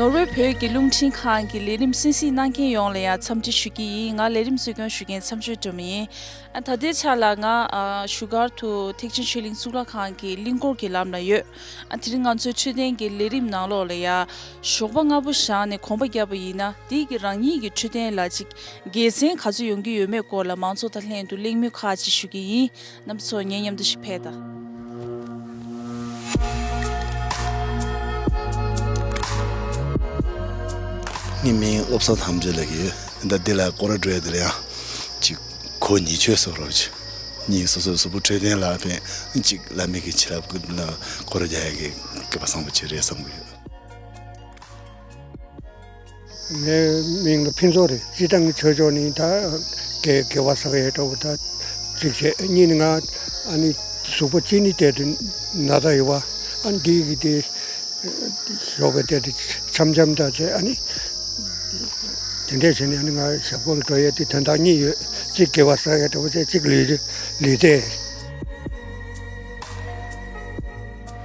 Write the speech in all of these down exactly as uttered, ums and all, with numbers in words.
གོ་བོད་ཀྱི་རླུང་འཕྲིན་ཁང་གི་ལས་རིམ་གསན་གཟིགས་གནང་མཁན་ཡོངས་ལ་ཡང་འཚམས་འདྲི་ཞུ་གི་ཡིན། ང་ལས་རིམ་གཙོ་སྐྱོང་ཞུ་མཁན་མཚམས་གཅོད་སྒྲོལ་མ་ཡིན། ཨ། ད་ལྟའི་ཆ་ལ་ང་ཨ་བཞུགས་སྒར་དུ་ཐེག་ཆེན་ཆོས་གླིང་གཙུག་ལག་ཁང་གི་གླིང་སྐོར་གྱི་ལམ་ལ་ཡོད། ཨ། དེ་རིང་ང་ཚོའི་འཕྲོད་བསྟེན་གྱི་ལས་རིམ་ནང་ལོགས་ལ་ཡ་ཞོགས་པ་སྔ་པོ་བཞག་ནས་གོམ་པ་བརྒྱབ་པ་ཡིན་ན། དེ་གི་རང་ཉིད་ཀྱི་འཕྲོད་བསྟེན་ལ་ཅིག་དགེ་མཚན་ག་ཚོད་ཡོང་གི་ཡོད་མེད་སྐོར་ལ་མང་ཚོགས་དང་ལྷན་དུ་གླེང་མོལ་ཁག་ཅིག་ཞུ་གི་ཡིན། རྣམ་པ་ཚོ་ངའི་མཉམ་དུ་ཞིག་ཕེབས་དང་། ངའི་མིང་བློ་བཟང་དམ་ཆོས་ལབ་ཀྱི་ཡོད། ད་འདི་ལ་སྐོར་ར་འགྲོ་ཡ་དེ་ལ་ཡང་ཅིག་གོ་ཉིས་ཆོད་བཟོ་རོགས་བྱེད། གཉིས་སོ་སོའི་གཟུགས་པོ་འཕྲོད་བསྟེན་ལ་ཕན་ཅིག་བླ་མེད་ཀྱི་བྱིན་རླབས་ཀྱི་ལ་སྐོར་ར་རྒྱག་ཡ་གི་སྐལ་བ་བཟང་པོ་ཅིག་རེད་བསམ་གྱི་ཡོད། ངའི་མིང་ལ་ཕུན་ཚོགས་རེད། སྤྱིར་བཏང་གི་ཆོས་ཕྱོགས་ནི་ད་དགེ་དགེ་བ་བསགས་ཡས་འདྲ་བོ་ད་གཅིག་བྱས། གཉིས་ནི་ང་ཨ་ནི་གཟུགས་པོ་གཅིག་ནི་དེ་དུ་ན་ཚ་ཡོད་པ། ཨ་ནི་འདི་གི་དེ་ཞོགས་པའི་དེ་དུ་འཆམ་འཆམ་ད་བྱས། ཨ་ནི་དེ་འདྲས་བྱས་ནས་ཨ་ནི་ང་ཞབས་སྐོར་ལ་འགྲོ་ཡས་དེ་དོན་དག་གཉིས་ཡོད། གཅིག་དགེ་བ་བསགས་ཡས་འདྲ་བོ་བྱས། གཅིག་ལུས་ལུས་རྩལ།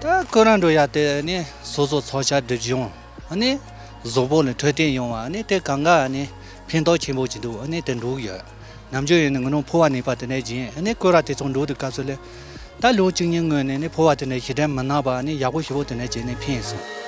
ད་སྐོར་ར་འགྲོ་ཡ་དེ་ནི་སོ་སོ་ཚོར་ཤེས་སྒྲིབ་སྦྱོང་། ཨ་ནི་གཟུགས་པོ་ལ་འཕྲོད་བསྟེན་ཡོང་བ། ཨ་ནི་དེ་གང་ག་ཨ་ནི་ཕན་ཐོགས་ཆེན་པོ་ཅིག་འདུག། ཨ་ནི་དེ་འགྲོ་གི་ཡོད། ནམ་རྒྱུན་ཡིན་ན་ང་རང་ཕོ་བ་ནད་པ་དེ་འདྲས་ཡིན། ཨ་ནི་སྐོར་ར་དེ་ཚོ་འགྲོ་དུས་སྐབས་སུ་ལ་ད་ལོ་གཅིག་གཉིས་སྔོན་ནས་ནི་ཕོ་བ་དེ་འདྲས་ཞེ་དྲག་མི་ན་པ། ཨ་ནི་ཡག་པོ་ཞེ་པོ་དེ་འདྲས་བྱས་ནས་ཕན་སོང་།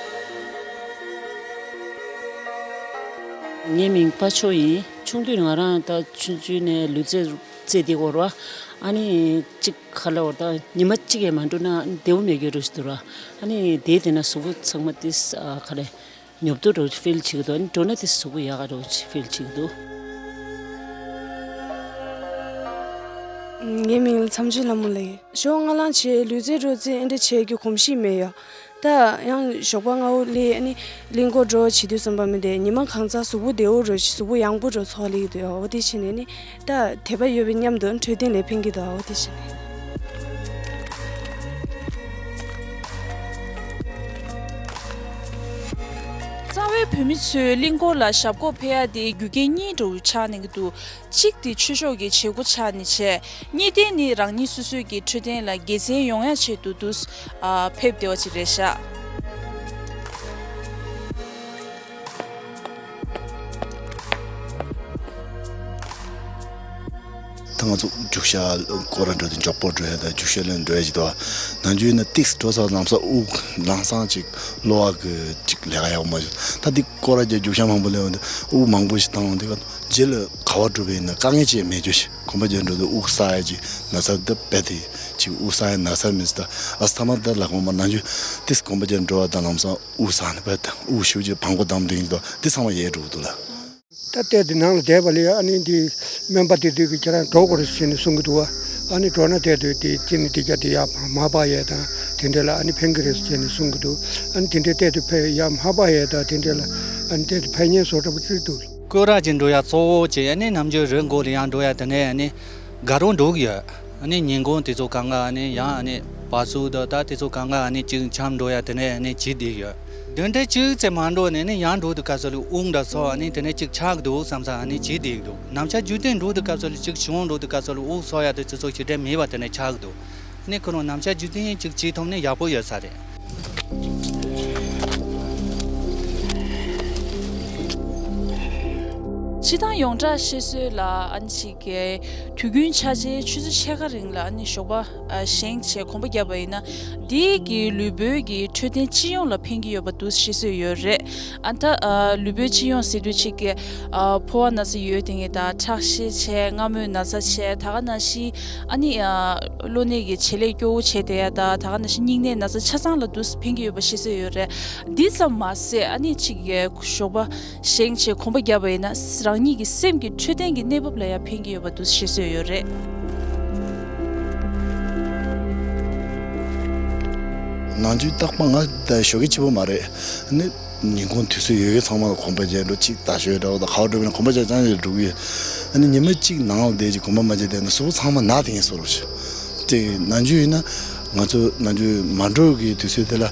ངའི་མིང་པ་ཆོས་ཡིན། ཆུང་དུས་ང་རང་ད་ཆུང་ཆུང་ནས་ལུས་རྩལ་རྩེད་དེ་འོར་བ། ཨ་ནི་གཅིག་ག་ལ་འོར་ད་ཉི་མ་གཅིག་ཡས་མ་འགྲོ་ན་བདེ་བོ་མེད་རྒྱུ་རུ་ཞིག་འདུག་ར། ཨ་ནི་དེའི་དེ་ན་གཟུགས་པོ་ཚང་མ་ཏིས་ག་རེ་ཉོབ་ཏོ་འགྲོ་ཕིལ་བྱེད་ཀྱི་འདུག། ཨ་ནི་འགྲོ་ན་ཏིས་གཟུགས་པོ་ཡག་ག་འགྲོ་ཕིལ་བྱེད་ཀྱི་འདུག། ངའི་མིང་ལ་མཚམས་གཅོད་ལྷ་མོ་ལབ་ཡིན། ཞོགས་སྔ་ལངས་བྱས་ལུས་རྩལ་འགྲོ་རྩལ་ཨེ་འདྲ་བྱེད་རྒྱུ་གོམས་གཤིས་མེད་ཡོད། ད་ཡང་ཞོགས་པ་སྔ་བོ་སླེབས། ཨ་ནི་གླིང་སྐོར་འགྲོ་བྱེད་དུས་ཙམ་པ་མི་འདུག། ཉི་མ་གང་ཚ་གཟུགས་པོ་བདེ་བོ་རུ་གཟུགས་པོ་ཡང་པོ་རུ་ཚོར་ལེགས་འདུག། འོ་དེ་བྱས་ནས་ནི་ད་དད་པ་ཡོད་པའི་མཉམ་དུ་འཕྲོད་བསྟེན་ལ་ཕན་གྱི་འདུག། འོ་དེ་བྱས་ནས། རྩ་བའི་བོད་མི་ཚོས་གླིང་སྐོར་ལ་ཞབས་སྐོར་ཕེབས་ཡ་དེ་རྒྱུ་རྐྱེན་གཉིས་འདྲ་བོ་ཆགས་ནས་ཀྱི་འདུག། གཅིག་དེ་ཆོས་ཕྱོགས་ཀྱི་བྱེད་སྒོ་ཆགས་ནས་བྱས། གཉིས་དེ་ནི་རང་ཉིད་སོ་སོའི་གི་འཕྲོད་བསྟེན་ལ་དགེ་མཚན་ཡོང་ཡ་ཆེད་དུ་དུས་ཨ་ཕེབས་བདེ་བ་ཅིག་རེད་ཤག། ད་ང་ཚོ་རྒྱུག་ཤར་སྐོར་ར་འགྲོ་དུས་མགྱོགས་པོ་འགྲོ་ཡ་དང་རྒྱུག་ཤར་ལ་འགྲོ་ཡ་ཅིག་འདུག། ནམ་རྒྱུན་ན་ཏིགས་འགྲོ་ས་ལམ་སང་དབུགས་ལམ་སང་ཅིག་གློ་བ་གི་ཅིག་ལས་ཀ་ཡག་པོ་མ་བྱུང་། ད་འདི་སྐོར་ར་རྒྱག་རྒྱུག་ཤར་མང་པོ་སླེབས་འོང་དུས་དབུགས་མང་པོ་ཞིག་བཏང་འོང་དུས། རྗེས་ལ་ག་བ་འགྲོ་བའི་ན་དཀའ་ངལ་ཅིག་མེད་རྒྱུ་ཞིག། གོམ་པ་རྒྱག་འགྲོ་དུས་དབུགས་བསགས་ཡ་ཅིག་ན་ཚ་འདི་རྦད་དེ་ཅིག་དབུགས་བསགས་ཡ་ན་ཚ་མེད་ཟེར། ད་ཨ་སི་ཐ་མ་ད་ལ་གོང་མ་ནང་ཆུ་ཏིས་གོམ་པ་རྒྱག་འགྲོ་བ་དང་ལམ་སང་དབུགས་བསགས་ནས་རྦད་དེ་དབུགས་ཞུ་ཅིག་བང་པོ་བསྡམས་དེ་འདུག། འདི་ཚང་མ་ཡལ་འགྲོ་གི་འདུག་ལ། ད་བལྟས་དུས་ནང་ལ་བསྡད་པ་ལས་ཨ་ནི་འདི་སྨན་པ་དེ་དུས་ཀྱི་ཁྱེད་རང་འགྲོ་དགོས་རེད་ཟེར་ནས་གསུང་གི་འདུག་བ། ཨ་ནི་འགྲོ་ན་བལྟས་དུས་དེ་ཅི་ནི་དེ་རྒྱ་དེ་ཡར་མར་འབག་ཡས་དང་དེ་འདྲ་ལ་ཨ་ནི་ཕན་གི་རེད་ཟེར་ནས་གསུང་གི་འདུག། ཨ་ནི་དེ་འདྲའི་བལྟས་དུས་ཕར་ཡར་མར་འབག་ཡས་དང་དེ་འདྲ་ལ་ཨ་ནི་བལྟས་དུས་ཕན་ཉེན་བཟོ་འདྲ་པོ་ཅིག་འདུག། སྐོར་ར་ཅིག་འགྲོ་ཡ་གཙོ་བོ་ཅིག་ཨ་ནི་ནམ་རྒྱུན་རི་མགོ་ལ་ཡར་འགྲོ་ཡ་དེ་ནས་ཨ་ནི་དགའ་རབ་འགྲོ་གི་ཡོད། ཨ་ནི་ཉིན་གུང་དེ་ཚོ་གང་ག་ཨ་ནི་ཡང་ཨ་ནི་བ་སུ་དང་ད་དེ་ཚོ་གང་ག་ཨ་ནི་ཅིག་འཆམ་འགྲོ་ཡ་དེ་ནས་ཨ་ནི་བྱེད་བསྡད་ཡོད། དེ་འདྲ་ཅིག་ཙམ་མ་འགྲོ་ནས་ནི་ཡང་འགྲོ་དུས་སྐབས་སུ་ལ་དབུགས་འདྲ་ཚོར་ཨ་ནི་དེ་ནས་ཅིག་ཆགས་འདུག་བསམ་ས་ཨ་ནི་བྱེད་བསྡད་འདུག། ནམ་ཞག་རྒྱུན་གཏན་འགྲོ་དུས་སྐབས་སུ་ལ་ཅིག་ཞིང་འགྲོ་དུས་སྐབས་སུ་ལ་དབུགས་ཚོར་ཡ་དེ་ཚོ་ཞེ་དྲག་མེད་པ་དེ་ནས་ཆགས་འདུག། ཨ་ནི་ཁོ་རང་ནམ་ཞག་རྒྱུན་གཏན་ཅིག་བྱེད་ཐུབ་ན་ཡག་པོ་ཡོད་ས་རེད། སྤྱིར་བཏང་ཡོངས་གྲགས་བཤད་སྲོལ་ལ་ཨ་ནི་ཅིག་གི་དུས་རྒྱུན་ཆ་ཆེ་ཆུ་ཚོད་ཕྱེད་ཀ་རིང་ལ་ཨ་ནི་ཞོགས་པ་ཨ་བཞེངས་བྱས་གོམ་པ་བརྒྱབ་པ་ཡིན་ན། འདི་གི་ལུས་པོའི་གི་འཕྲོད་བསྟེན་སྤྱི་ཡོངས་ལ་ཕན་གྱི་ཡོད་པ་འདུག་བཤད་སྲོལ་ཡོད་རེད། ཨ་ད་ཨ་ལུས་པོའི་སྤྱི་ཡོངས་ཟེར་དུས་ཅིག་གི་ཨ་ཕོ་བ་ན་ཚ་ཡོད་དེ་ངེས་དང་ཁྲག་ཤེད་ཆེ། མངར་མོའི་ན་ཚ་ཆེ། ད་ག་ནང་བཞིན་ཨ་ནི་ཨ་གློ་ནད་ཀྱི་བྱེད་ལས་སྐྱོ་བོ་བྱས་བསྡད་ཡ་དང་། ད་ག་ནང་བཞིན་སྙིང་ནད་ན་ཚ་ཆ་ཚང་ལ་འདུག་ཕན་གྱི་ཡོད་པ་བཤད་སྲོལ་ཡོད་རེད། འདི་ཙམ་མ་ཟད་ཨ་ནི་ཅིག་གི་ཞོགས་པ་བཞེངས་བྱས་གོམ་པ་བརྒྱབ་པ་ཡིན་ན་རང་ཉིད་ཀྱི་སེམས་ཀྱི་འཕྲོད་བསྟེན་གྱི་གནས་བབ་ལ་ཡང་ཕན་གྱི་ཡོད་པ་འདུག་བཤད་སྲོལ་ཡོད་རེད། ནང་ཆུ་རྟག་པ་ང་ད་ཞོགས་ཀས་ཕྱི་པོ་མ་རེད། ཨ་ནི་ཉིན་གུང་དུས་ཚོད་ཡོད་ཡོད་ཚང་མ་ལ་གོམ་པ་རྒྱག་འགྲོ། ཅིག་ད་ཞོགས་འདྲ་བོ་དང་ཁ་བ་འགྲོ་བའི་ན་གོམ་པ་རྒྱག་རྐྱང་རེད་འགྲོ་གི་ཡོད། ཨ་ནི་ཉི་མ་གཅིག་ནང་ལ་བསྡད་ཅིག་གོམ་པ་མ་རྒྱག་བསྡད་ན་གཟུགས་པོ་ཚང་མ་ན་དེ་ངས་བཟོ་རོགས་བྱེད། དེ་ནང་ཆུ་ཡིན་ན་ང་ཚོ་ནང་ཆུ་མ་འགྲོ་གི་དུས་ཚོད་དེ་ལ་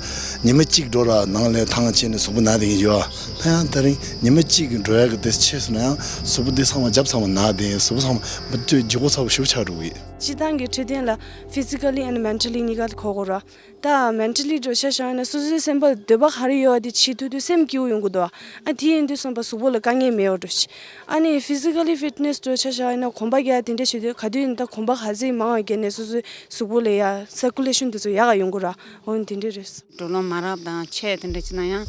ཉི་མ་གཅིག་འགྲོ་ར་ནང་ལ་ཐང་ཆད་ནས་གཟུགས་པོ་ན་དེ་ངས་ཡོད། ད་ཡང་དེ་རིང་ཉི་མ་གཅིག་གི་འགྲོ་ཡག་གི་དེ་ཆེ་སོང་ན་ཡང་གཟུགས་པོ་འདི་ཚང་མ་རྒྱབ་ཚང་མ་ན་དེ་གཟུགས་པོ་ཚང་མ་མི་ཚོས་ལྗིད་ཁོག་ཚ་པོ་ཞིག་ཆགས་འགྲོ་གི་ཡོད། སྤྱིར་བཏང་གི་འཕྲོད་བསྟེན་ལ་physically and mentally གཉིས་ཀ་གོ་དགོས་ར། ད་mentally འགྲོ་ཆ་བཞག་ན་སོ་སོའི་སེམས་པ་འདོད་པ་ག་རེ་ཡོད་པ་དེ་བྱེད་ཐུབ་དུས་སེམས་སྐྱིད་པོ་ཡོང་གི་འདུག་ཨ་དེ་ཡིན་དུས་སོང་པ་གཟུགས་པོ་ལ་དཀའ་ངལ་མེད་པ་འགྲོ་ཤི། ཨ་ནི་physically fitness འགྲོ་ཆ་བཞག་ན་གོམ་པ་རྒྱག་དེ་འདྲ་བྱེད་དུས་ག་དུས་ཡིན་ད་གོམ་པ་ག་ཚད་མང་བ་རྒྱག་ནས་སོ་སོའི་གཟུགས་པོ་ལ་ཡ་circulation དེ་ཚོ་ཡག་ག་ཡོང་གི་ར། འོ་དེ་འདྲ་རེད། འགྲོ་ལམ་མ་རབ་དང་ཆས་དེ་འདྲ་བྱེད་ན་ཡང་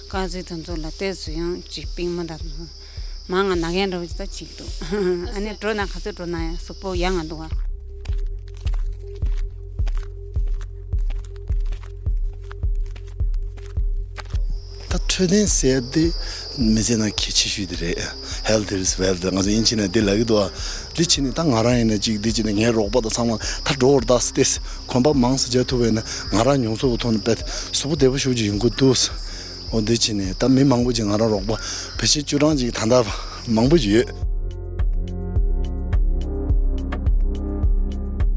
དཀར་ཟས་དེ་ཚོ་ལ་བལྟས་སུ་ཡང་ཅིག་པིང་མོ་དང་མང་ང་ན་མཁན་འདྲ་བོ་ཅིག་ད་ཅིག་འདུག་ཨ་ནི་འགྲོ་ན་ག་ཚོད་འགྲོ་ན་ཡང་གཟུགས་པོ་ཡག་ང་འདུག་ཨ། ད་འཕྲོད་བསྟེན་ཟེར་དེ་མི་ཚེ་ནང་གལ་ཆེ་ཤོས་དེ་རེད། Health is wealth ང་ཚོ་དབྱིན་ཇི་ནས་འདི་ལབ་ཀྱི་འདུག་ཨ། འདི་བྱས་ནས་ད་ང་རང་ཡིན་ན་ཅིག་འདི་བྱས་ནས་ངའི་རོགས་པ་དང་ཚང་མ་ད་འགྲོ་བར་གདའ་སི་ཏེས་གོམ་པ་མང་སུ་རྒྱག་ཐུབ་པ་ཡིན་ན་ང་རང་མྱོང་ཚོར་གྱི་ཐོག་ནས་དཔེ་གཟུགས་པོ་བདེ་པོ་ཞེ་པོ་ཅིག་ཡོང་གི་འདུག་འོ་འདི་བྱས་ནས་ད་མི་མང་པོ་ཅིག་ང་རང་རོགས་པ་བེད་སྤྱོད་བཅུ་གྲངས་ཅིག་ད་ལྟ་མང་པོ་ཅིག་ཡོད།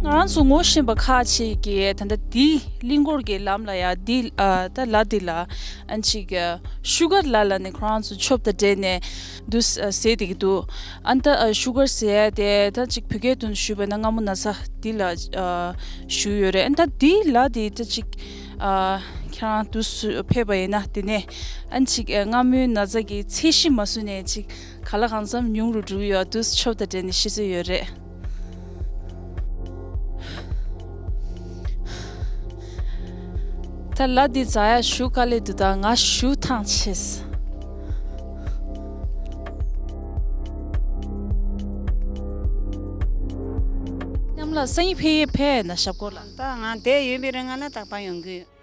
ང་རང་ཚོ་ངོ་ཤེས་པ་ཁག་ཅིག་གིས་ད་ལྟ་འདི་གླིང་སྐོར་གྱི་ལམ་ལ་ཡ་འདི་ཨ་ད་ལ་འདི་ལ་ཨ་ཅིག་ཤུ་གར་ལ་ལ་ནི་ཁོ་རང་ཚོ་ཆོབ་དང་འབྲེལ་ནས་འདུག་ཟེར་བསྡད་ཀྱི་འདུག་ཨ་ད་ཤུ་གར་ཟེར་ཡ་དེ་ད་ཅིག་བོད་སྐད་དུ་ཞུས་པ་ན་མངར་མོ་ན་ཚ་འདི་ལ་ཞུས་ཡོད་རེད། ཨ་ད་འདི་ལ་འདི་ད་ཅིག་ཁྱེད་རང་འདུག་ཕེབས་པ་ཡིན་ན་དེ་ནས་ཨ་ཅིག་མངར་མོའི་ན་ཚ་གི་ཚད་གཞི་མ་བཟུང་ནས་ཅིག་ག་ལ་གང་འཚམ་ཉུང་རུ་འགྲོ་གི་ཡོད་འདུག་ཆོབ་དང་འབྲེལ་ནས་ཤེས་ཚོད་ཡོད་རེད། ད་ལ་འདི་འཛེག་ཡ་ཞེ་པོ་དཀའ་ལས་འདུག་ད་ང་ཞེ་པོ་ཐང་ཆད། མཉམ་ལ་སང་ཉིན་ཕེབས་ཡས་ཕེབས་ན་ཞབས་སྐོར་ལ། ད་ང་བསྡད་ཡོད་པའི་རིང་ང་ལ་རྟག་པར་ཡོང་གི་ཡོད།